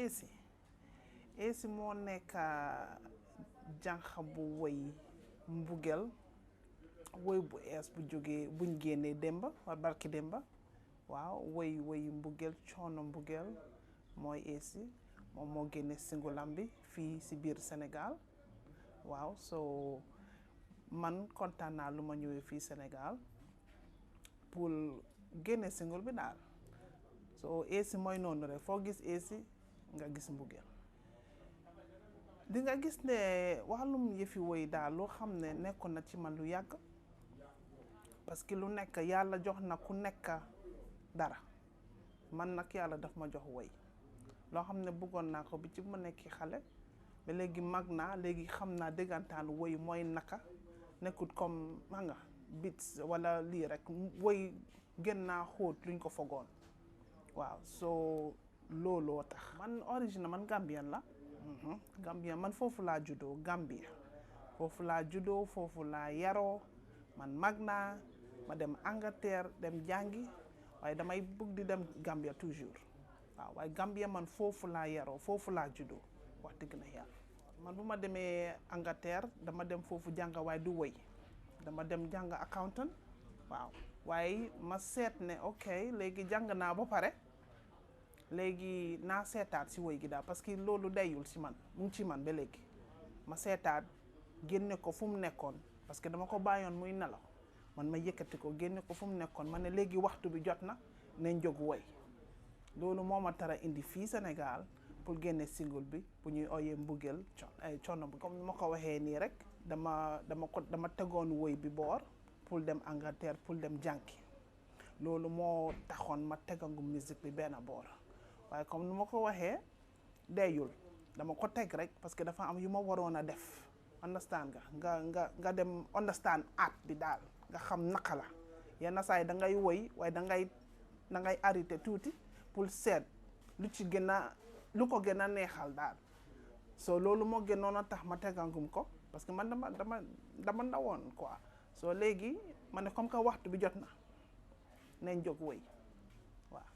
Esi moo nekk jànq bu woy mbugel woy bu ees bu jógee buñ génnee démba wala barki démba waaw woy mbugel coono mbugel mooy Esi moom moo génne singulam bi fii si biir Sénégal waaw so man kontaan naa lu ma ñëwee fii Sénégal pour génne single bi daal so Esi mooy noonu rek foo gis Esi nga gis mbugel di nga gis ne wàllum yëfi woy daal loo xam ne nekkoon na ci man lu yàgg parce que lu nekk yàlla jox na ku nekk dara man nag yàlla daf ma jox woy loo xam ne bëggoon naa ko bi ci ma nekki xale ba léegi mag naa léegi xam naa déggantaan woy mooy naka nekkut comme ma nga beats wala lii rek woy gën naa xóot luñ ko fogoon waaw soo looloo tax man origine man Gambienne la Gambienne man foofu laa juddoo Gambie foofu laa juddoo foofu laa yaroo man mag naa ma dem Angleterre dem jàngi waaye damay bëgg di dem Gambie toujours waaw waaye Gambie man foofu laa yaroo foofu laa juddoo wax dëgg na yàlla man bu ma demee Angleterre dama dem foofu jàng waaye du woy dama dem jàng accountant waaw waaye ma seet ne ok léegi jàng naa ba pare léegi naa seetaat si woy gi daal parce que loolu dayul si man mu ngi ci man ba léegi ma seetaat génne ko fu mu nekkoon parce que dama ko bàyyoon muy nelaw man ma yëkkati ko génne ko fu mu nekkoon ma ne léegi waxtu bi jot na nañ jóg woy loolu moo ma tara indi fii Sénégal pour génne single bi bu ñuy ooyee mbugel coono bi comme ni ma ko waxee nii rek dama tegoon woy bi boor pour dem Angleterre pour dem jàngi loolu moo taxoon ma tegangu musique bi benn boor waaye comme ni ma ko waxee deyul dama ko teg rek parce que dafa am yu ma waroon a def understand nga dem understand art bi daal nga xam naka la yenn saa yi da ngay woy waaye da ngay arrêté tuuti pour seet lu ko gën a neexal daal so loolu moo gënoon a tax ma tegangum ko parce que man dama ndawoon quoi so léegi ma ne comme que waxtu bi jot na nañ jóg woy waaw